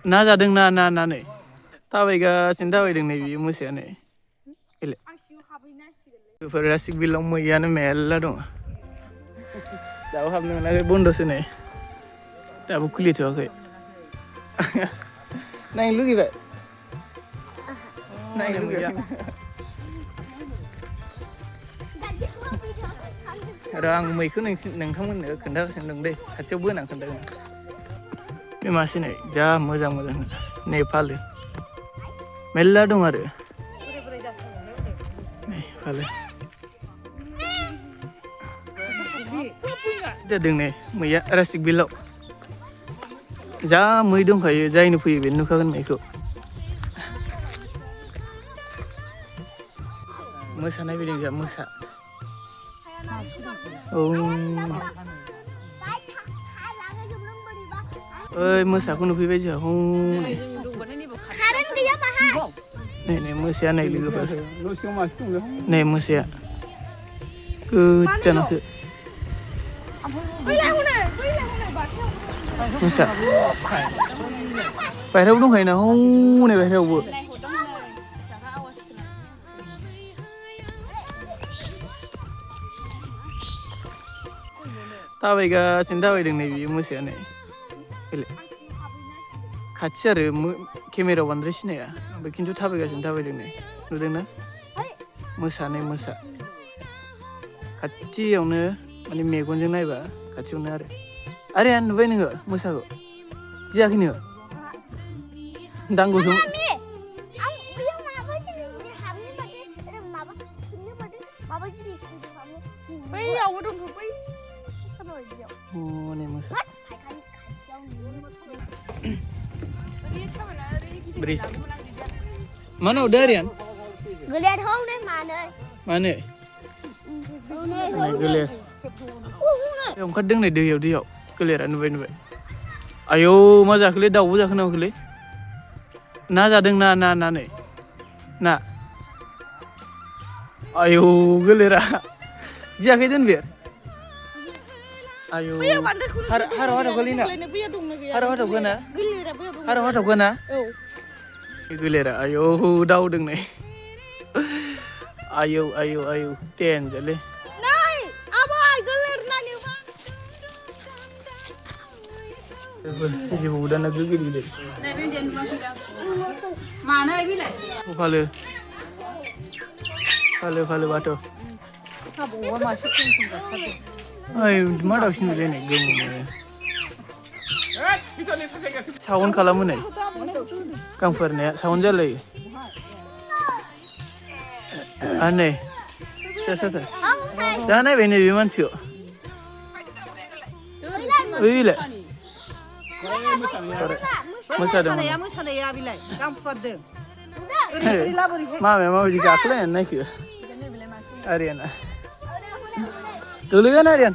ना जादों ना नै थाबायगासिनो थाबायदों नै बियो मोसाया नै बेफोर रासिकबिलाव मैयानो मेरला दं दाबो हाबनो मोनाखै बन्द'सो नै दाबो खुलिथ'वाखै नायनो लुगैबाय नायनो मैया आरो आं मैखौ नोंथांमोननो खोन्थागासिनो दं दै खाथियाव बोनां खोन्थागोन बे मासे नै जा मोजां नै फालो मेरला दं आरो नै फालो जादों नै मैया रासिकबिलाव जा मै दंखायो जायनो फैयो बेनो नुखागोन मैखौ मोसा नायफैदों जोंहा मोसा औ ओइ मोसाखौ नुफैबाय जोंहा हनै नै मोसाया नै लोगोफोर नै मोसाया गोजानावसो मोसा बाहेरायाव दंखायो ना हनै बाहेरायावबो थाबायगासिनो थाबायदों नै बियो मोसाया नै खाथि आरो केमेरायाव बांद्राय सिनाया ओमफ्राय खिन्थु थाबायगासिनो थाबायदों नै नुदोंना मोसा खाथियावनो माने मेगनजों नायबा खाथियावनो आरो आरे नुबाय नोङो मोसाखौ गियाखै नोङो दांगौसो हनै मोसा bridge mana udah Rian? Geliat hong deh mana? Mana? Gelir. Oंखारदों नै दैयाव गोलेरा नुबाय आयौ मा जाखोलै दाउबो जाखो नामाखोलै ना जादों ना नै ना आयौ गोलेरा गियाखै दोनबेर आयौ हाराव गोलैना हाराव हाथावखो ना गोलेरा आयौ दावदों नै आयौ देनजारलै जिबौ दाना गिदिर फालो बाथ' ओइ मा दाउसिन नुलाय नै गोमो सावन खालामो नै गांफोरनाया सावन जालायो आरो नै दा नायबाय नै बे मानसिखौ ओइलाय मोसानाया बिलाय गां फुवारदों मामाया माबायदि गाखोलायनानै नायखो आरियाना गोलैगोन आरियान